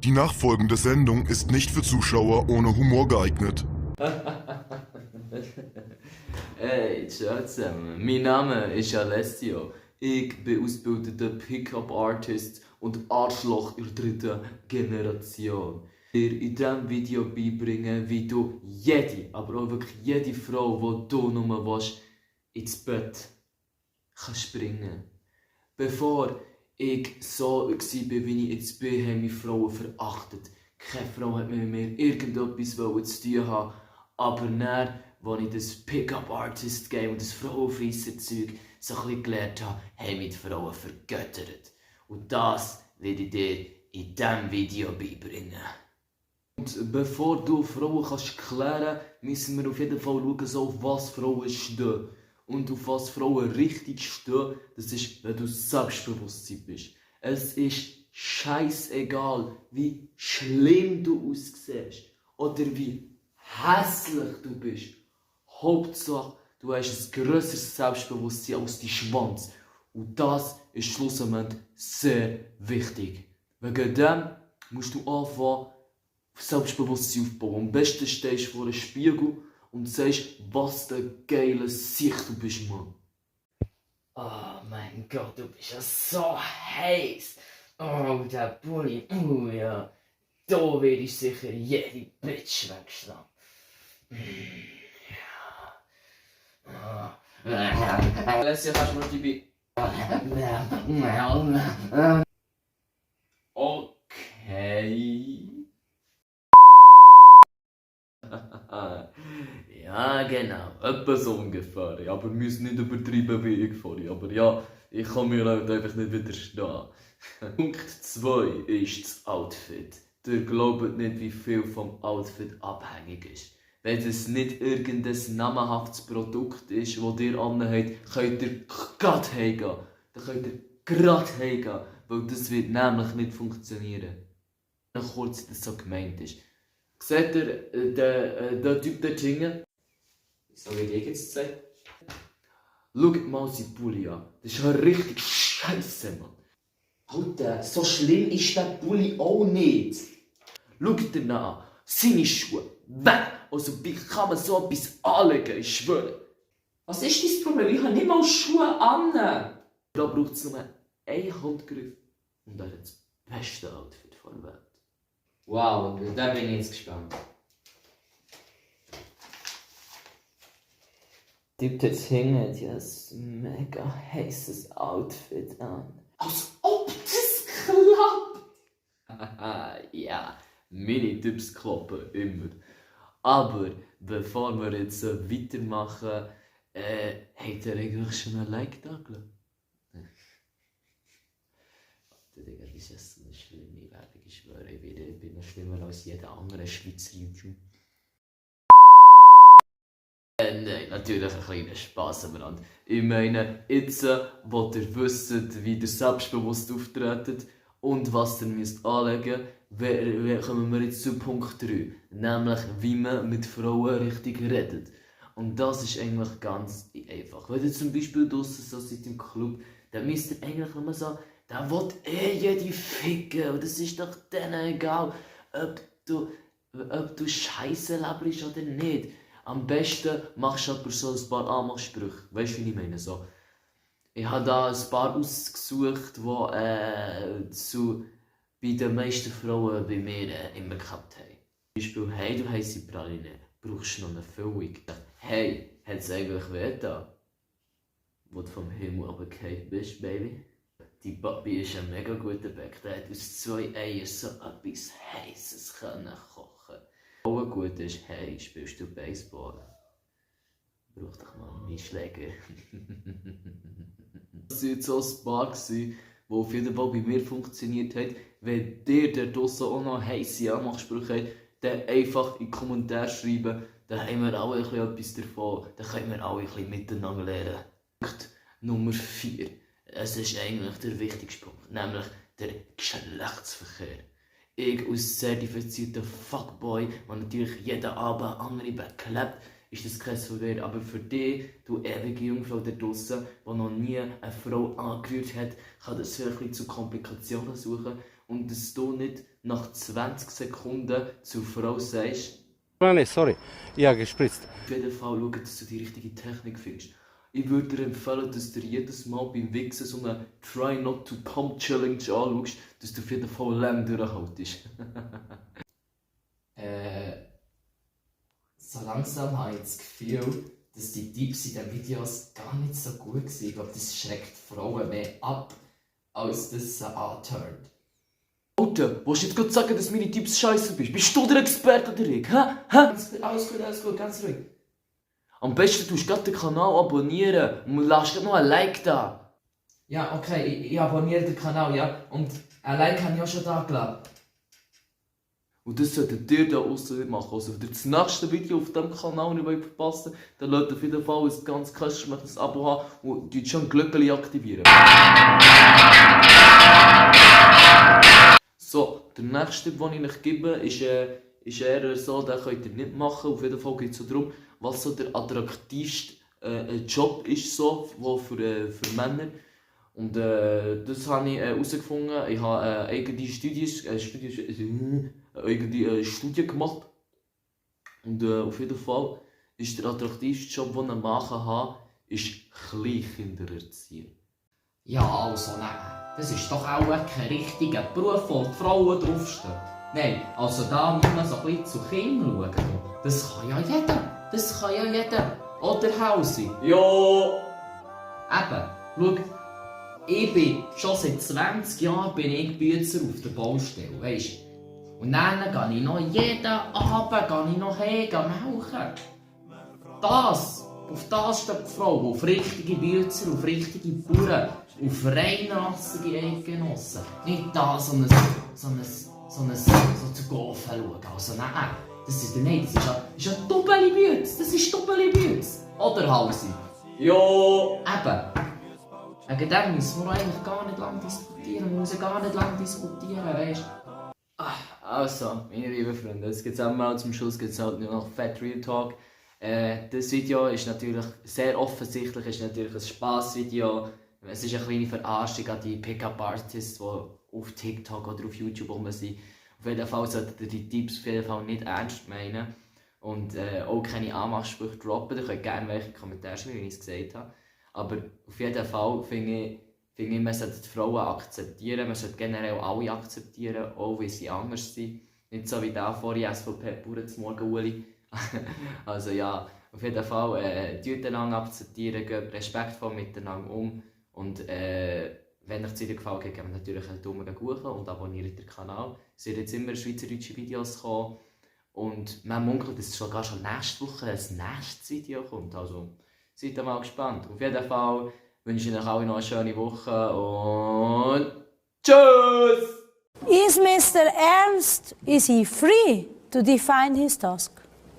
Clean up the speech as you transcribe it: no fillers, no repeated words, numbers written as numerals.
Die nachfolgende Sendung ist nicht für Zuschauer ohne Humor geeignet. Hey, ciao zusammen. Mein Name ist Alessio. Ich bin ausgebildeter Pickup-Artist und Arschloch in der dritten Generation. Dir in diesem Video beibringen, wie du jede, aber auch wirklich jede Frau, die du nur willst, ins Bett kannst bringen. Bevor ich so war, wie ich jetzt bin, haben mich Frauen verachtet. Keine Frau hat mit mir irgendetwas zu tun haben. Aber dann, als ich das Pickup-Artist-Game und das Frauenfreisser-Zeug so ein bisschen gelernt habe, haben mich die Frauen vergöttert. Und das werde ich dir in diesem Video beibringen. Und bevor du Frauen kannst klären, müssen wir auf jeden Fall schauen, so auf was Frauen stehen. Und auf was Frauen richtig stehen, das ist, wenn du Selbstbewusstsein bist. Es ist scheißegal, wie schlimm du aussiehst oder wie hässlich du bist. Hauptsache, du hast ein grösseres Selbstbewusstsein als dein Schwanz. Und das ist schlussendlich sehr wichtig. Wegen dem musst du anfangen, Selbstbewusstsein aufbauen. Am besten stehst du vor einem Spiegel und sagst, was der geile Sicht du bist, Mann. Oh mein Gott, du bist ja so heiß. Oh, der Bulli, oh ja. Da werde ich sicher jede Bitch wegschlagen. Alessia, kannst du mir die Okay. Ja, genau. Etwa so ungefähr. Ja, aber wir müssen nicht übertreiben wie ich vorhin. Aber ja, ich kann mir halt einfach nicht widerstehen. Punkt 2 ist das Outfit. Ihr glaubt nicht, wie viel vom Outfit abhängig ist. Wenn es nicht irgendein namenhaftes Produkt ist, das ihr anhabt, könnt ihr gerade heimgehen. Dann könnt ihr gerade heimgehen, weil das wird nämlich nicht funktionieren. Noch kurz, wie das so gemeint ist. Seht ihr den Typ dort hinten? So wie ich jetzt gesagt. Schaut mal seinen Pulli an. Das ist ja richtig scheisse, Mann. Alter, so schlimm ist der Bulli auch nicht. Schaut dir an. Seine Schuhe. Weg! Also wie kann man so etwas anlegen? Ich schwöre. Was ist dein Problem? Ich habe nicht mal Schuhe an. Da braucht es nur einen Handgriff. Und er hat das beste Outfit der Welt. Wow, da bin ich jetzt gespannt. Typ dort hinten hat ja ein mega heißes Outfit an. Als ob das klappt! Ja, meine Tipps klappen immer. Aber bevor wir jetzt weitermachen, hat er eigentlich schon ein Like da gelassen? Digga, das ist jetzt eine schlimme Werbung, ich schwöre, ich bin noch schlimmer als jeder andere Schweizer YouTube. Nein, natürlich ein kleiner Spass am Rand. Ich meine, jetzt, wo ihr wisst, wie ihr selbstbewusst auftretet und was ihr müsst anlegen müsst, kommen wir jetzt zu Punkt 3. Nämlich, wie man mit Frauen richtig redet. Und das ist eigentlich ganz einfach. Wenn ihr zum Beispiel draussen so seid im Club, dann müsst ihr eigentlich nur so, der will jede ficken. Und das ist doch denen egal, ob du Scheiße laberst oder nicht. Am besten machst du aber so ein paar Anmachsprüche. Weißt du, wie ich meine? So. Ich habe da ein paar ausgesucht, die bei den meisten Frauen bei mir immer gehabt haben. Zum Beispiel, hey, du heisse Praline, brauchst du noch eine Füllung? Hey, hat es eigentlich wehgetan, wo du vom Himmel runtergefallen bist, Baby? Die Papi ist ein mega guter Bäck, der hat aus 2 Eiern so etwas Heißes kochen. Auch gut ist, hey, spielst du Baseball? Brauch doch mal meinen Schläger. Das war jetzt so ein Paar, das auf jeden Fall bei mir funktioniert hat. Wenn ihr da draussen auch noch heisse Anmachsprüche habt, dann einfach in die Kommentare schreiben, dann haben wir alle etwas davon, dann können wir alle ein bisschen miteinander lernen. Punkt Nummer 4. Es ist eigentlich der wichtigste Punkt, nämlich der Geschlechtsverkehr. Ich als zertifizierter Fuckboy, der natürlich jeden Abend andere beklebt, ist das kein Problem. Aber für dich, du ewige Jungfrau da draussen, die noch nie eine Frau angerührt hat, kann das vielleicht zu Komplikationen suchen. und dass du nicht nach 20 Sekunden zur Frau sagst, Sorry, ich habe gespritzt. auf jeden Fall schauen, dass du die richtige Technik findest. Ich würde dir empfehlen, dass du jedes Mal beim Wichsen so eine Try Not to Pump Challenge anschaust, dass du auf jeden Fall lang durchhaltest. So langsam habe ich das Gefühl, dass die Tipps in den Videos gar nicht so gut waren. Ich glaube, das schreckt Frauen mehr ab, als dass sie anturnt. Alter, willst du jetzt gerade sagen, dass meine Tipps scheiße bist? Bist du der Experte oder ich? Alles gut, ganz ruhig. Am besten tust du gerade den Kanal abonnieren und lässt gerade noch ein Like da. Ja, okay, ich abonniere den Kanal, ja. Und ein Like habe ich auch schon da gelassen. Und das solltet ihr da aussen nicht machen. Also, wenn ihr das nächste Video auf diesem Kanal nicht verpassen wollt, dann lasst auf jeden Fall ein ganz kostenloses Abo haben und schon ein Glöckchen aktivieren. So, der nächste Tipp, den ich euch gebe, ist eher so, den könnt ihr nicht machen. Auf jeden Fall geht es so darum, was so der attraktivste Job ist so, für Männer. Und das habe ich herausgefunden. Ich habe eigene Studie gemacht. Und auf jeden Fall ist der attraktivste Job, den ein Mann haben kann, ist Kleinkindererziehung. Ja, also nein. Das ist doch auch kein richtiger Beruf, wo die Frauen draufstehen. Nein, also da muss man so ein bisschen zu Kindern schauen. Das kann ja jeder. Das kann ja jeder. Oder Hausi. Ja! Eben, schau, ich bin schon seit 20 Jahren Bützer auf der Baustelle, weisst du? Und dann gehe ich noch jeden Abend melken. Auf das steht die Frau, auf richtige Bützer, auf richtige Bauern, auf reinrassige Eidgenossen. Nicht da so zu Gofen schauen. Also nein, das ist ja Doppeli Bütz, das ist Doppeli Bütz. Oder Hausi? Ja! Eben. Wegen dem müssen wir eigentlich gar nicht lange diskutieren. Wir müssen gar nicht lange diskutieren, weißt du? Also, meine lieben Freunde, jetzt geht's auch mal zum Schluss geht's halt nur noch Fat Real Talk. Das Video ist natürlich sehr offensichtlich, ist natürlich ein Spassvideo. Es ist eine kleine Verarschung an die Pickup-Artists, die auf TikTok oder auf YouTube rum sind. Auf jeden Fall solltet ihr die Tipps auf jeden Fall nicht ernst meinen und auch keine Anmachsprüche droppen. Ihr könnt gerne welche Kommentare schreiben, wie ich es gesagt habe. Aber auf jeden Fall finde ich, man sollte die Frauen akzeptieren, man sollte generell alle akzeptieren, auch wenn sie anders sind. Nicht so wie der vorhin SVP-Bauern zum Morgen Uli. Also ja, auf jeden Fall einander akzeptieren, geht respektvoll miteinander um. Und wenn euch das Video gefällt, gebt mir natürlich einen Daumen hoch und abonniert den Kanal. Es werden jetzt immer schweizerdeutsche Videos kommen. Und man munkelt, dass sogar schon nächste Woche ein nächstes Video kommt. Also seid mal gespannt. Auf jeden Fall wünsche ich euch alle noch eine schöne Woche und tschüss! Is Mr. Ernst, is he free to define his task?